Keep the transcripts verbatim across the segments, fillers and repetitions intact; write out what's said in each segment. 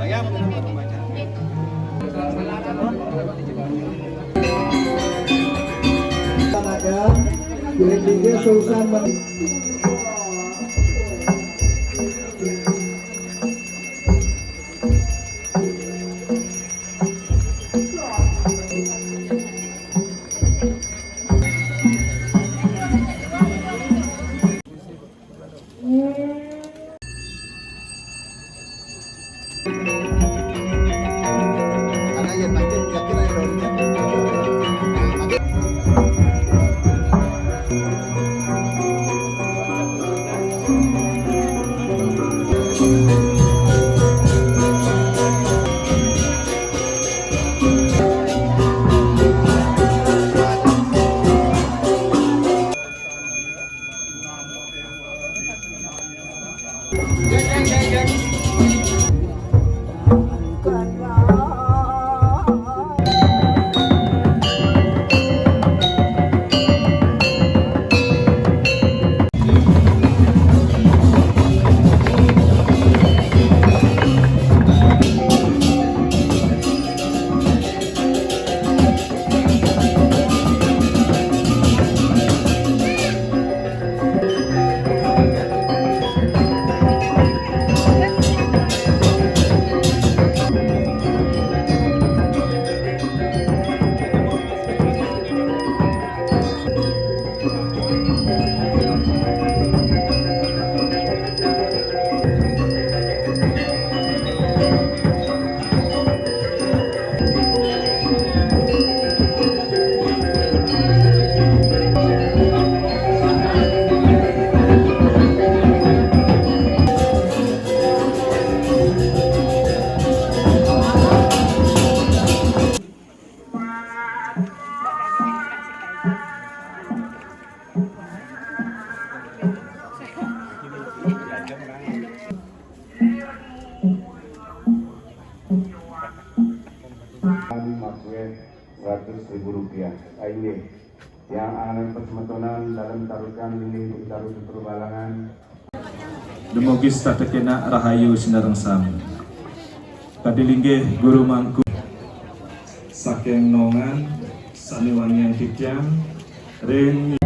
Saya mau menambah pembaca. Tenaga, Sultan Mas Wed, seratus ribu rupiah. Ayo, yang anak persemetonan dalam tarukan ini ditaruh di perubalangan. Dumugi sida tekena rahayu sinareng sami. Kadi linggih Guru Mangku saking Nongan sami wangian titiang ring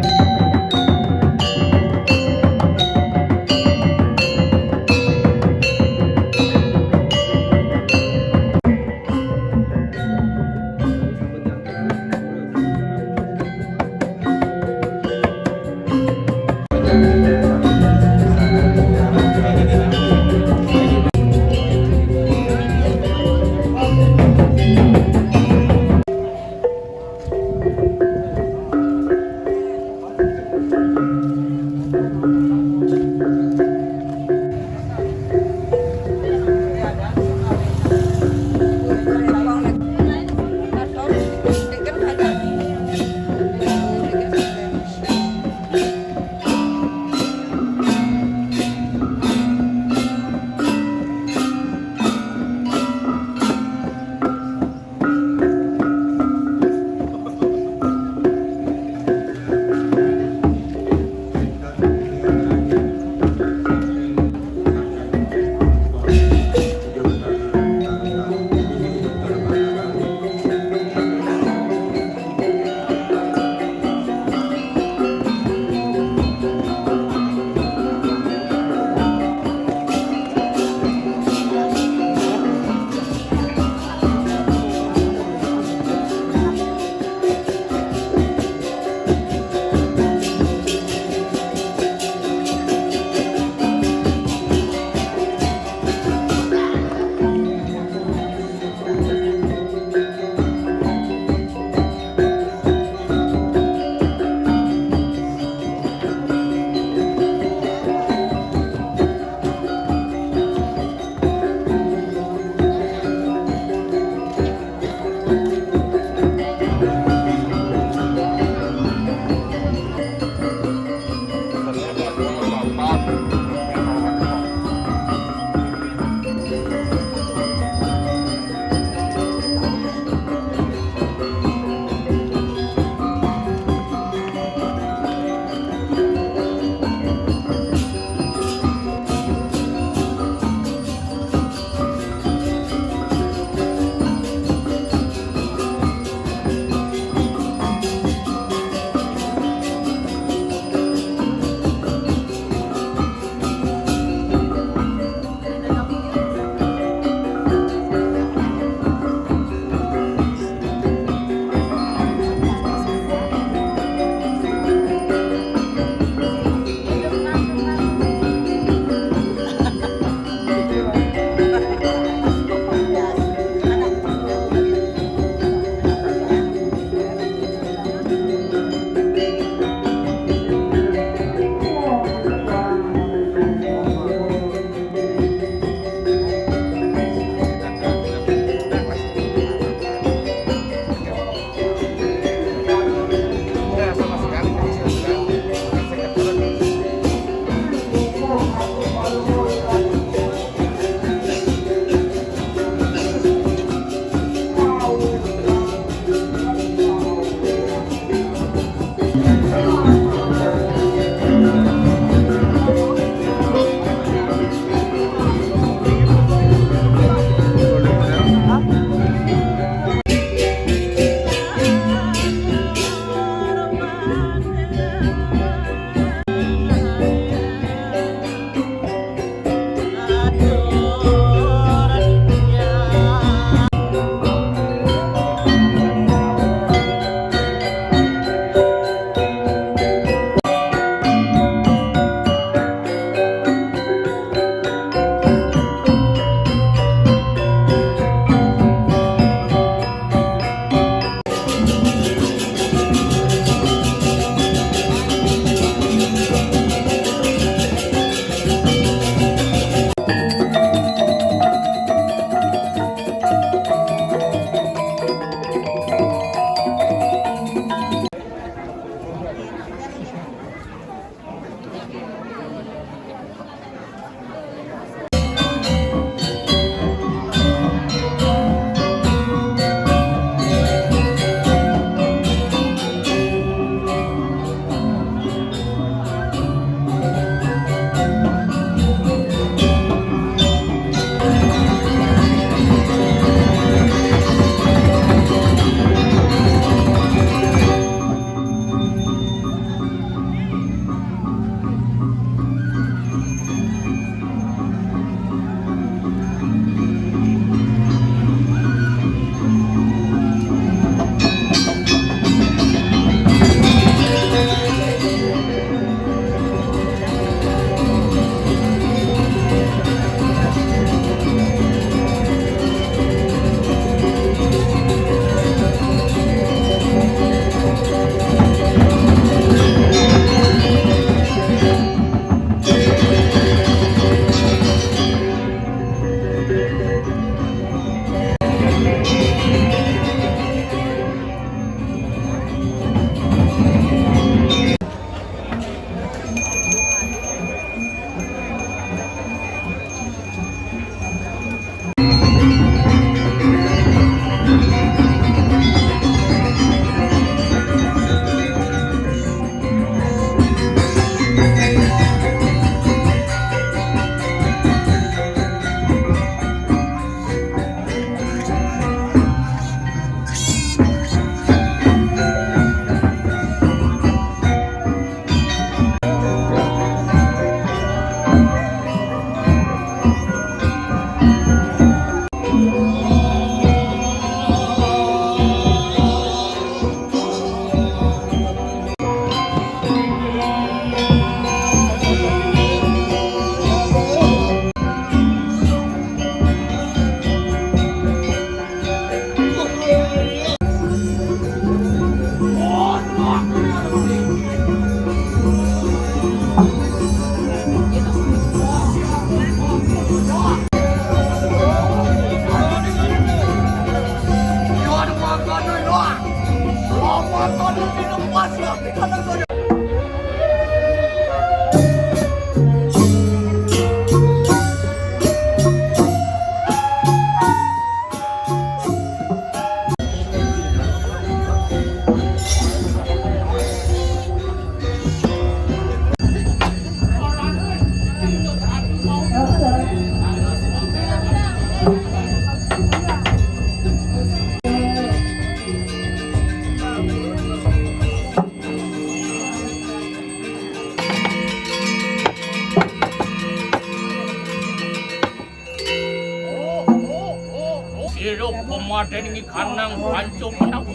Sira pemadén ngikanang panca menawa.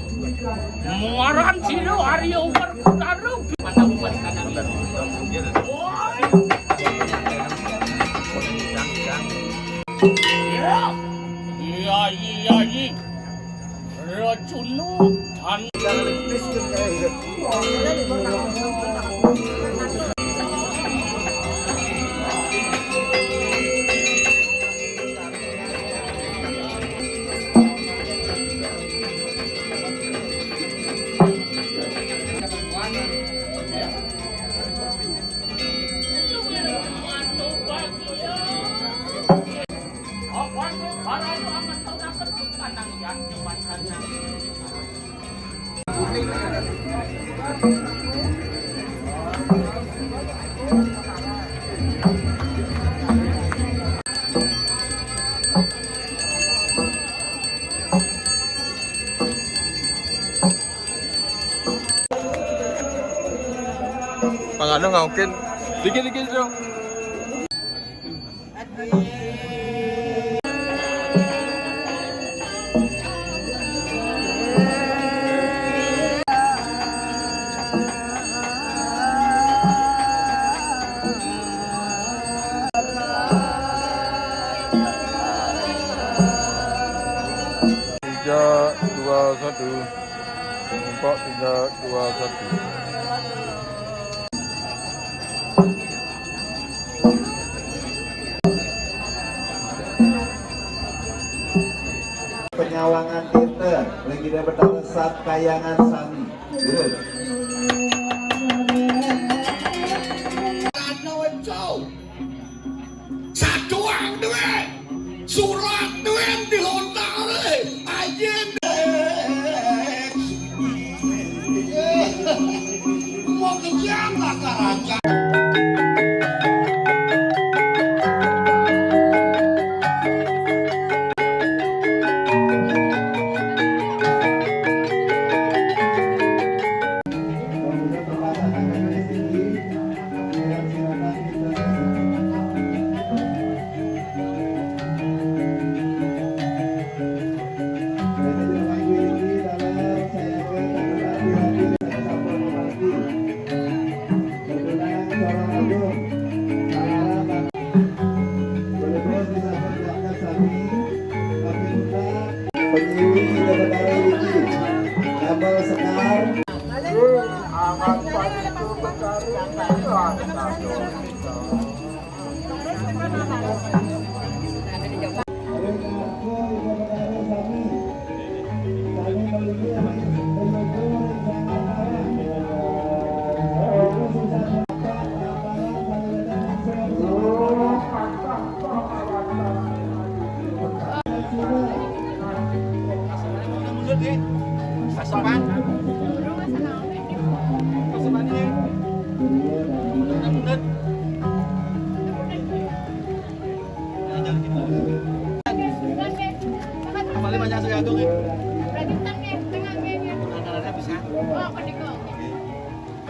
Muaran sira Arya Werkudara. Menawa kanang. Iya, iya, iya, iya. Racuna tan- Pangano ngaukin. Dikit-dikit, Bro. Tiga, dua, satu. Kompak tiga, dua, satu. Penyawangan Tirta, Legenda Betara Sat Kayangan Sami. Gitu. Saduang duwe, surat duwe dilontare, ayen. Mau kejar bakar aja. Penyidik Negara Wiki, Kabel Sekar. Paling banyak saya atur, ya.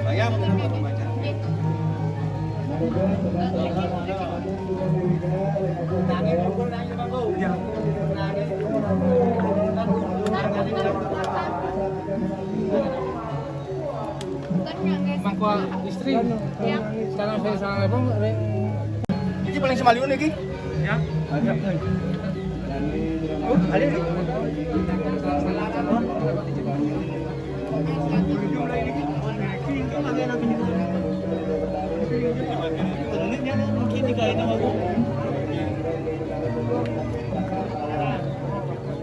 Bayang, bayang. Mangko istri. Ya. Sekarang saya salah apa? Ini paling semaliun iki? Ya. Oh, ada.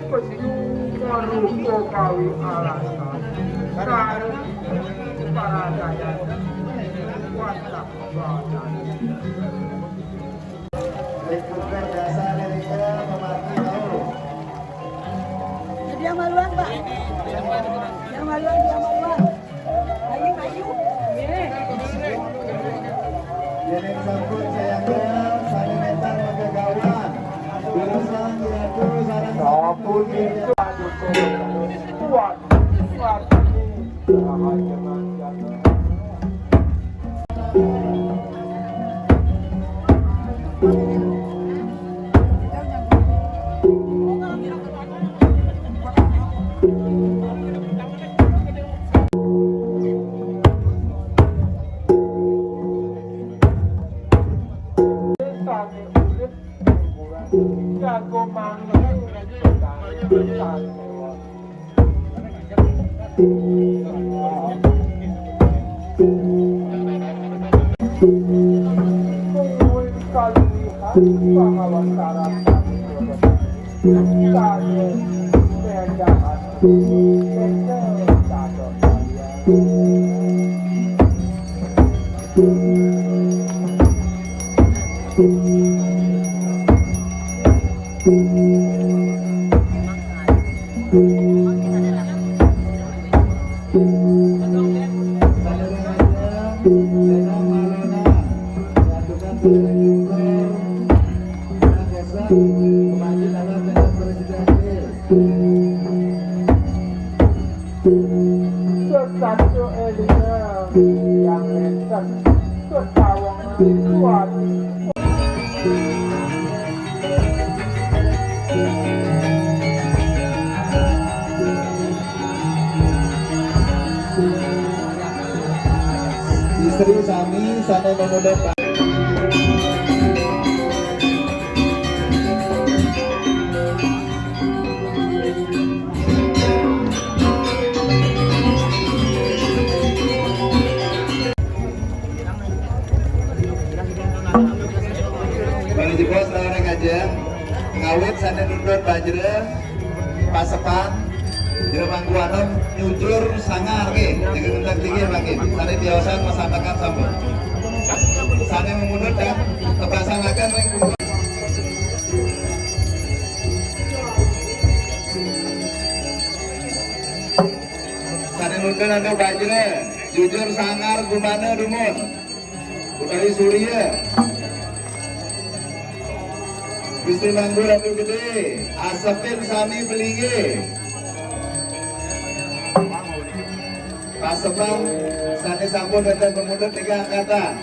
Penyu marupa kawi alasan. Sareng paradayan. Wantah badan. Lingkungan dasar mereka memati tahu. Dia maluan, Pak. Dia maluan, dia maluan. Ayo, ayo. Jadi sampun saya kenal, saya datang ke kawan. Jurusan yaitu sarang. Sampun itu kuat. Kuat. Sesatu Elia yang ngeten, sesawang Tuhan. Istri sami sané mangudut. Bali Jebos, loreng aja. Ngawit sané nundun bajra, pasepan, jero mangku anom, nyujur sangar, nggih. Jaga ngendang tinggi, nggih. Sané tiosan, masandekan sampun. Sané mangudut dan tebasan akan ring Sané nundun antuk bajra, jujur sangar gumana dumun. Utawi surya. Gusti Mangku Ratu Gedé, asepin sami pelinggih. Pasepan sané sampun wénten pamundhut nika angkatan.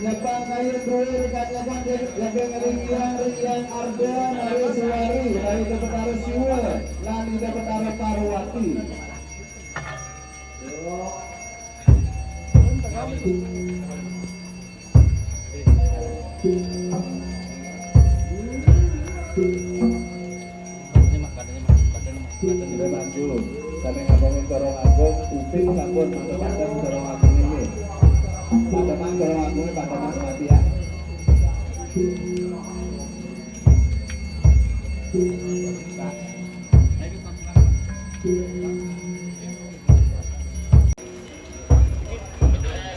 Nyepang kayun duwé rekan-rekan jaga ngelingiang ring Hyang Arda Nareswari, Ida Betara Siwa, lan Ida Betara Parwati. Ida Mangku, sané ngabungin Corong Agung, kuping sampun madhep-madhep Corong Agung ini. Padheman Corong Agung, padheman mati ya.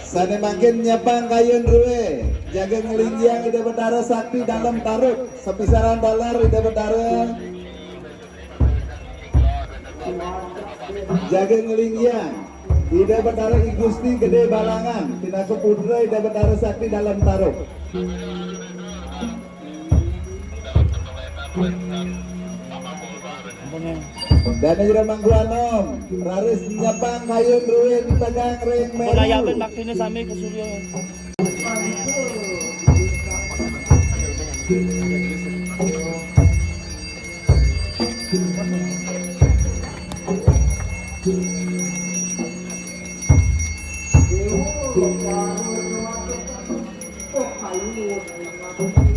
Sané mangkin nyepang kayun ruwé, jaga nglinggiang Ida Betara Sakti Dalem Tarub, sapisaran taler Ida Betara. Jaga nglinggiang Ida Betara I Gusti Gedé Balangan, pinaka putra Ida Betara Sakti Dalem Tarub. Dané jero mangku anom, raris nyepang kayun ruwé tegang ring Meru. Pun ayabin baktiné sami ka surya.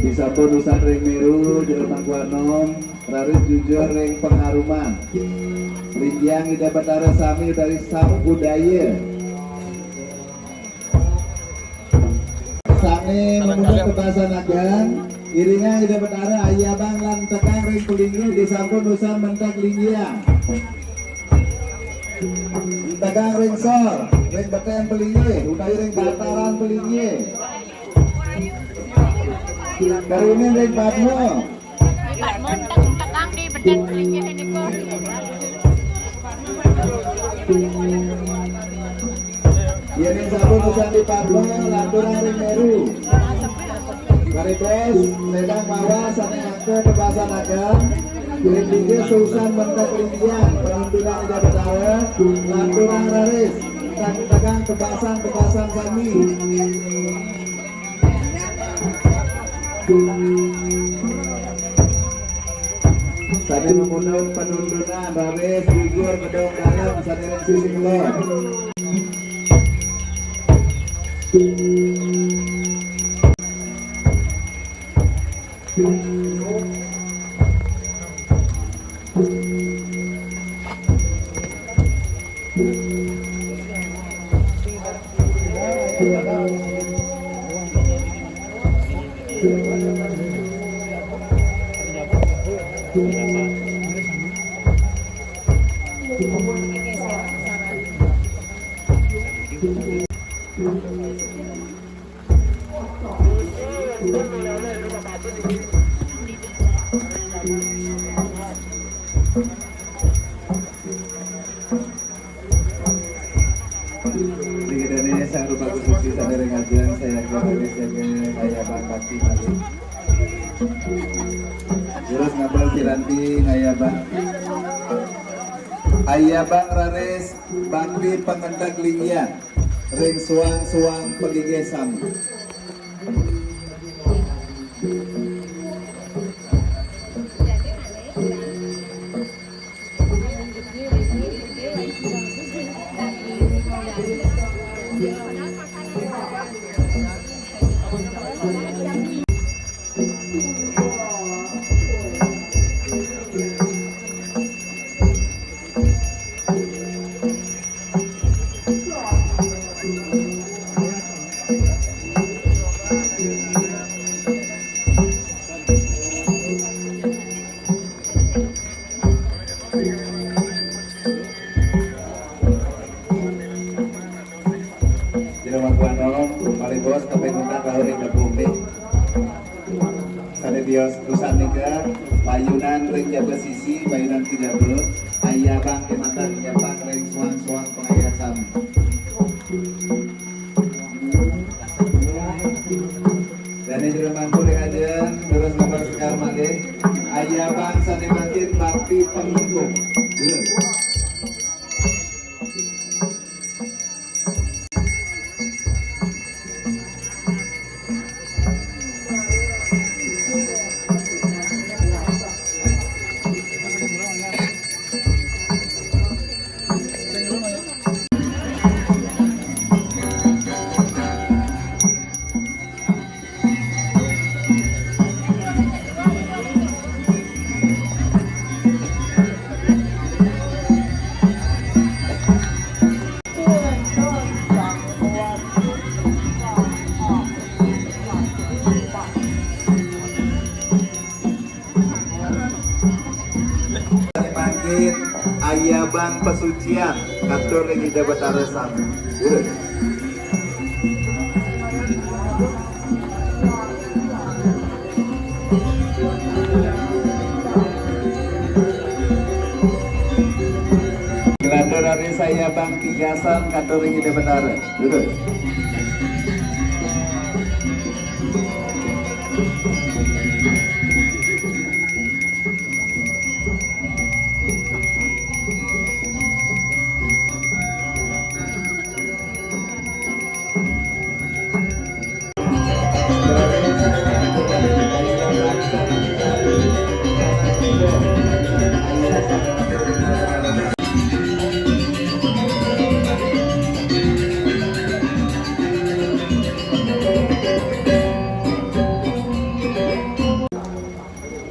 Disampun usan ring Meru, jero mangku anom, raris jujur ring Pengaruman. Linggiang Ida Betara sami utawi Sam Budaya. Sané mamundhut tebasan agang, iringang Ida Betara ayabang lan tegang ring pelinggih, disampun usan mentek linggiang. Tegang ring sor, ring betén pelinggih, utawi ring dataran pelinggih. Karining ring padma. Di padma, tegang di betén pelinggih niku. Yéning sampun usan di padma, lanturang ring Meru. Karitos, ledang mawa sané angka tebasan agang, ring linggih susan mentek linggiang, panuntunan Ida Betara, lanturang raris, tegang tebasan, tebasan sami. Sané mamundhut panuntunan, raris jujur kedong dalem, sané ring sisi kulon. Jadi, dari saya lupa khusus di sana dengan saya kira saya ke Ayah Bang Bakti Malik. Terus ngabal piranti ngayah Bang. Ayah Bang raris bakti pangendak linggih ring suang-suang palinggih sami. Jero mangku anom, malih bos kaping untat lauh ring Nebumi. Sané tios usan nika, mayunan ring jaba sisi, mayunan ka jaba, Ayah Bang kémanten nyepang ring suang-suang pangayah sami. Dané jero mangku ring ajeng, terus nomor sekar malih, Ayah Bang sané mangkin bakti pangingkung. Mangkin Ayah Bang pasucian katur ring Ida Batara sami. Durus. Glanda raris Ayah Bang tigasan katur ring Ida Batara. Durus.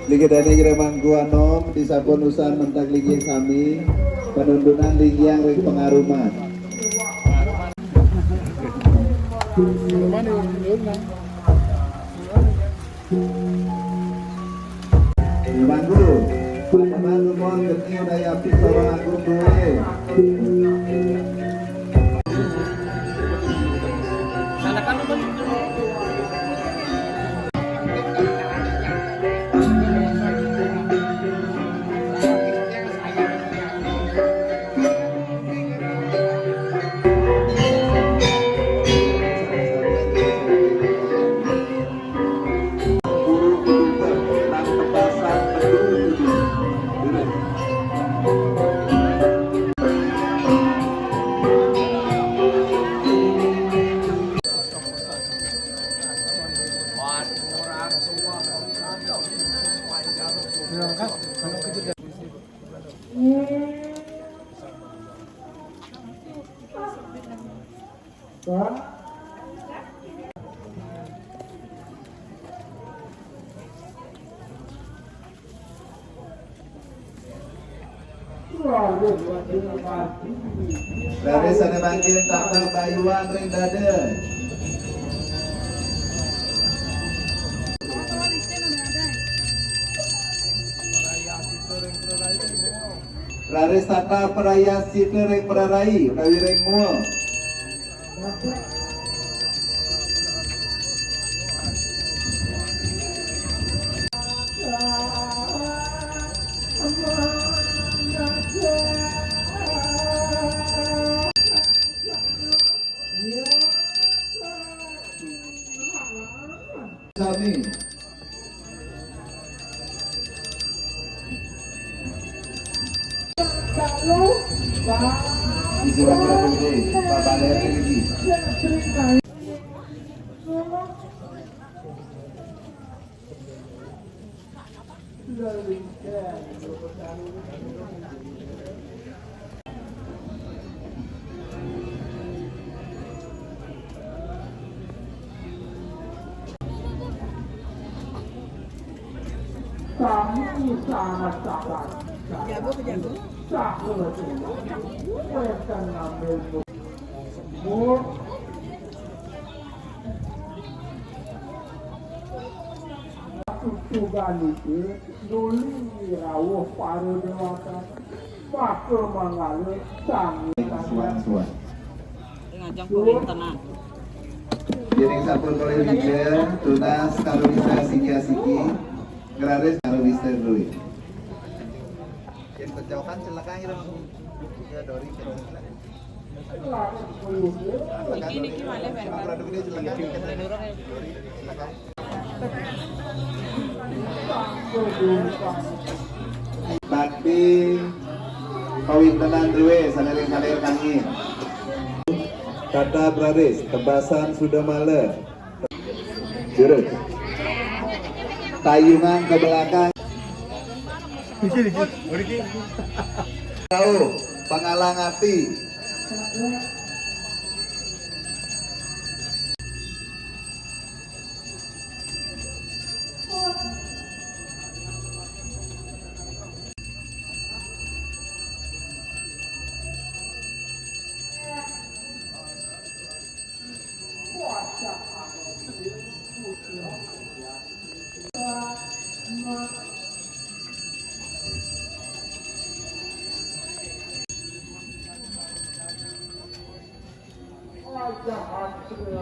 Niki dané jero mangku anom, disampun usan mentak linggih sami, panuntunan linggih ring pangaruman. Mangku, Pak Jamal nuhun geni udah yapi seorang agung duwe. Raris sané mangkin tatak bayuan ring dada. Raris tata prayascita ring prarai utawi ring mua. Sami. Isi Pak Gede, Pak Balai lagi. Kami sangat sabar. Jago ke jago? Sabar. Mereka ngambil. Tutuban niki nuli rawuh para dewata. Maka manggala sang. Suan, suan. Ngajeng kuwi tenan. Dening sampun kalih lingga, tunas karo wisa siki-asiki, ngraris karo wisa luwih. Yen pecaukan celaka ngira. Ya, Dori, celaka. Niki, niki malih, Ben. Bakti pawintenan druwe saneling-saneling kangin. Tata praris, tebasan sudamala. Jurus. Tayungan ke belakang. Iki, iki. Mriki. Tahu, pengalang hati.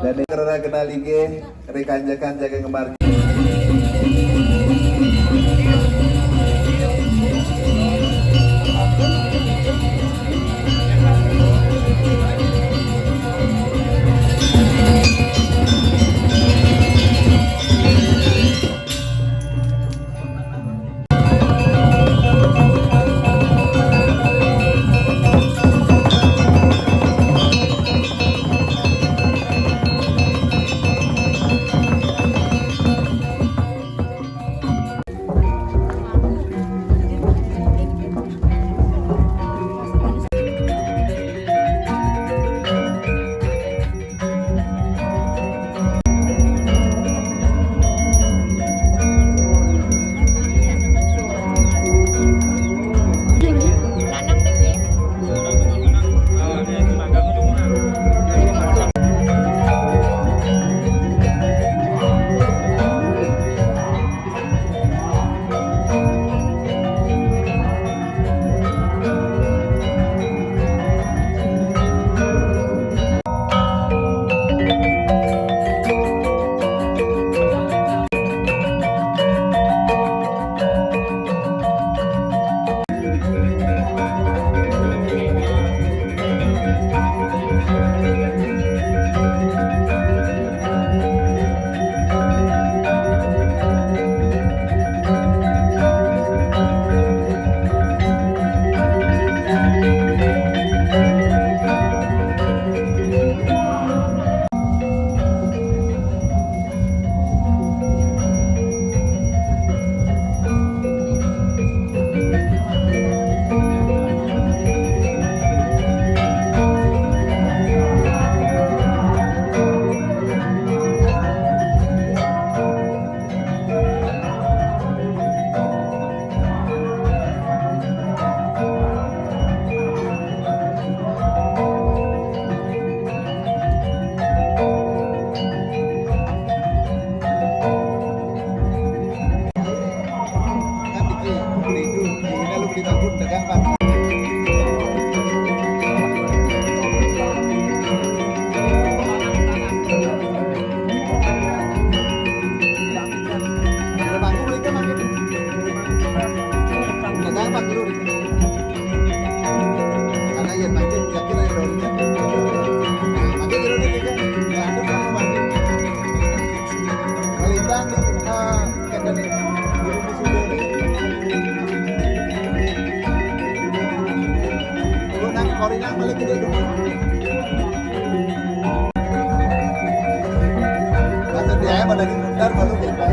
Dan rera kenal inggih, rekan-rekan jaga ngemar. Kan iki, beli itu, ini lu beli tabun, dagang, Pak. Karena yang makin yakin ada daunnya. Nah, makin jeruk ini kan, lanjut kan makin. Melintang, eh, kan tadi, jeruk di sudut. Lu nang, kori nang balik gede dulu. Kata dia, "Ayo pada diputar, baru kita."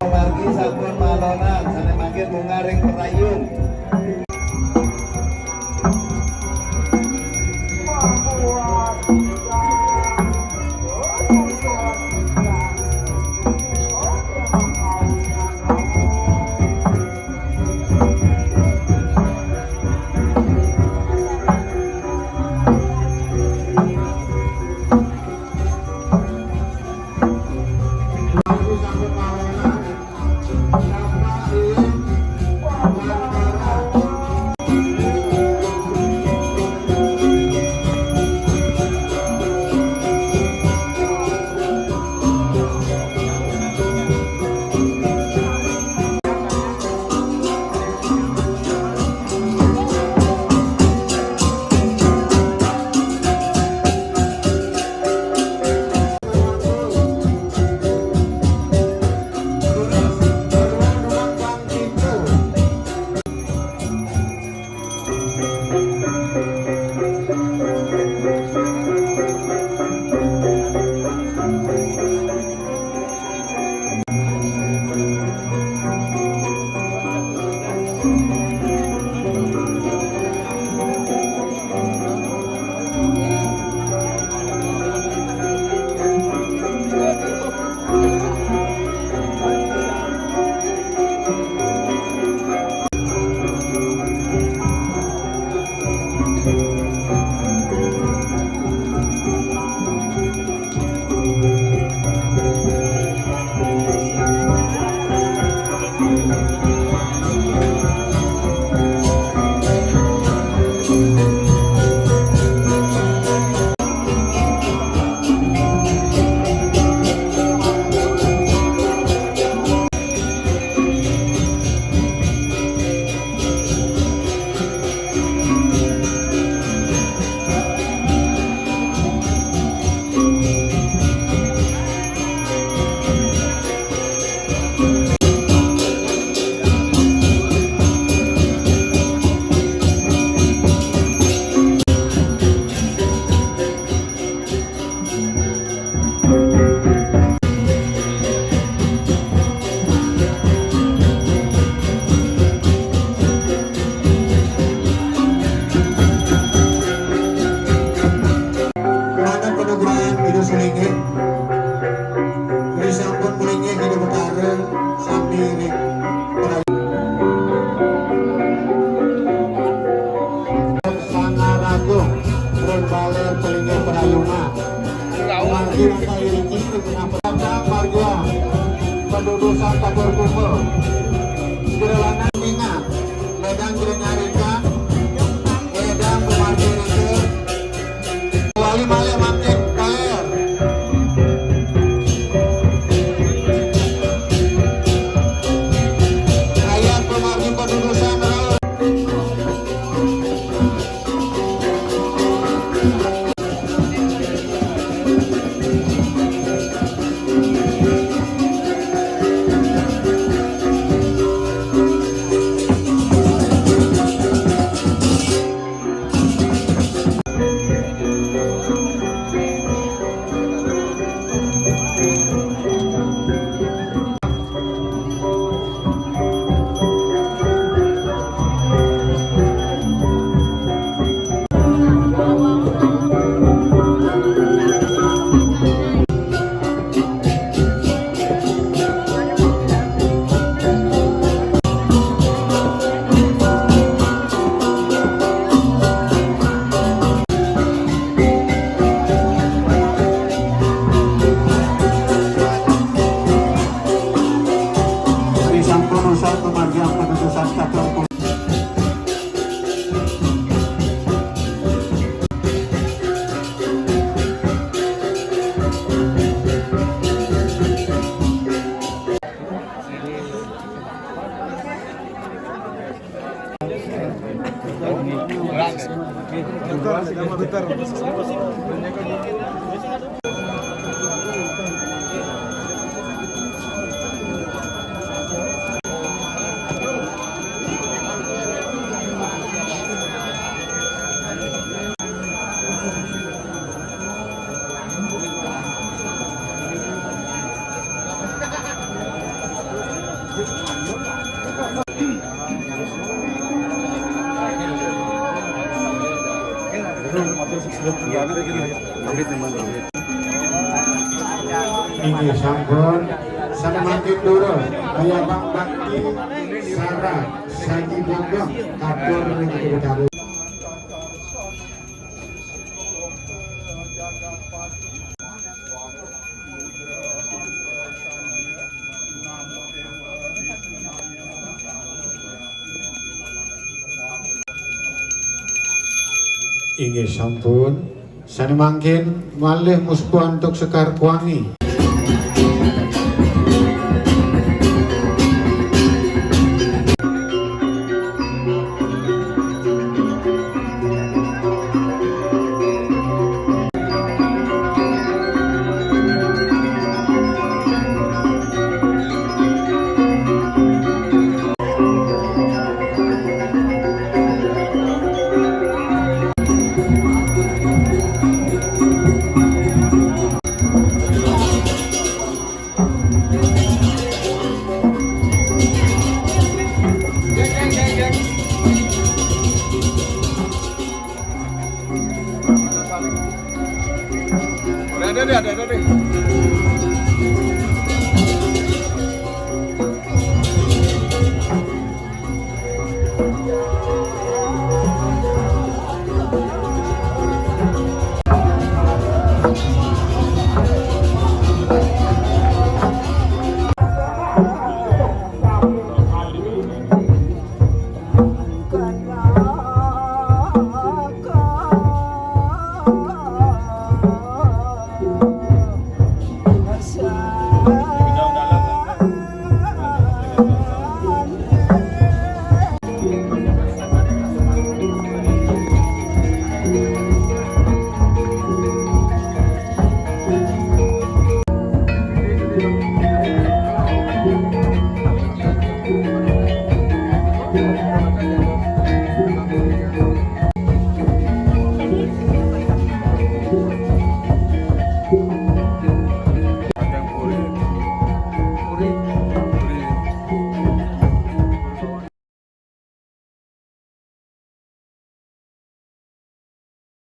Margi sampun malonan, sané mangkin mungaring perayung. Mana penugrahan Ida Sulinggih? Ri sampun melinggih Ida Betara sami ring Sangaragung ring Baler Pelinggih Prayungan. Margi Rangka Iriki ring Tengah Petang Marga Pendudusan Catur Kumbul. Jero lanang mingat, ledang jero nyarikan, ledang pamargi rika. Wali malih mangkin kaler. Ayat pamargi padudusan rauh. Inggih sampun. Sané mangkin durung kaya Bang Bakti Sarah Saji Bogong katur ring Kota Betawi. Inggih sampun. Sané mangkin malih muspuh antuk Sekar Kuangi.